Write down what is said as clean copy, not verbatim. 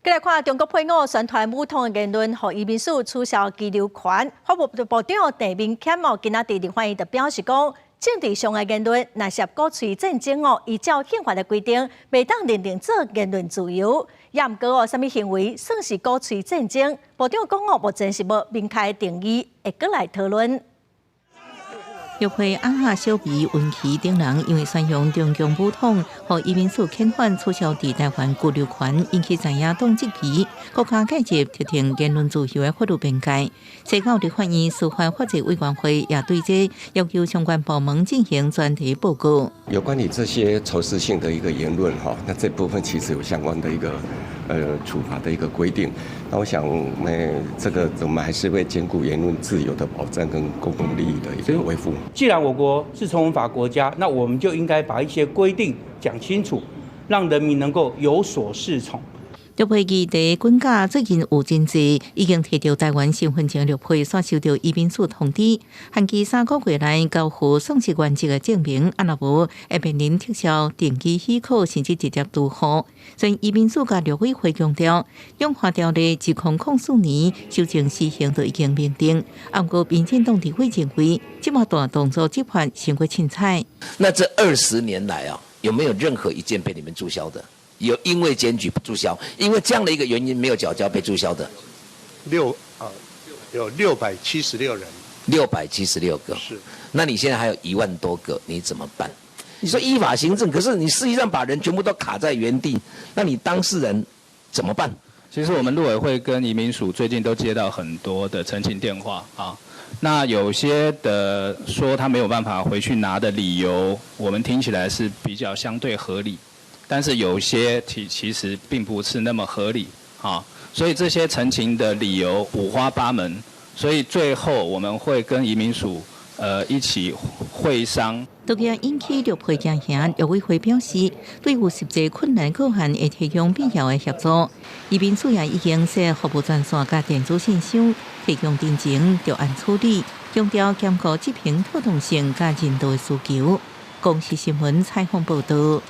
繼來看中國配偶宣傳武統的言論，予移民署取消居留權。法務部長鄭明謙哦，今仔日佇立法院就表示講，政治上的言論若涉鼓吹戰爭哦，依照憲法的規定，袂當認定做言論自由。也毋過哦，啥物行為算是鼓吹戰爭？部長講哦，目前是無明確的定義，會閣來討論。陸配阿哈小皮溫琪等人因為宣揚中共武統，予移民署遣返取消佇台灣居留權，引起在野黨質疑。國家介入特定言論自由的法律邊界。西九立法院司法法制委員會也對這要求相關部門進行專題報告。有關於這些仇視性的一個言論，哈，那這部分其實有相關的一個處罰的一個規定。那我想，這個我們還是會兼顧言論自由的保障跟公共利益的一個維護。既然我國是成文法國家，那我們就應該把一些規定講清楚，讓人民能夠有所適從。陸配議題滾架最近有真濟已經提著台灣身份證陸配煞收著移民署通知，限期3個月內交付喪失原籍的證明，啊若無會面臨撤銷定居許可，甚至直接除戶。雖然移民署佮陸委會強調，養華條例自2004年修正施行就已經明定，毋過民進黨立委認為，這麼大動作執法傷過凊彩。那這20年來啊，有沒有任何一件被你們註銷的？有因為檢舉註銷，因為這樣的一個原因沒有繳交被註銷的，有676人，676個，是。那你現在還有1萬多個，你怎麼辦？你說依法行政，可是你實際上把人全部都卡在原地，那你當事人怎麼辦？其實我們陸委會跟移民署最近都接到很多的陳情電話啊，那有些的說他沒有辦法回去拿的理由，我們聽起來是比較相對合理。但是有些其實並不是那麼合理，啊，所以這些陳情的理由五花八門，所以最後我們會跟移民署一起會商。都驚引起陸配驚嚇，陸委會表示，對有實際困難個案會提供必要的協助。移民署也已經設服務專線佮電子信箱，提供陳情著按處理，強調兼顧執行妥當性佮人道的需求。公視新聞採訪報道。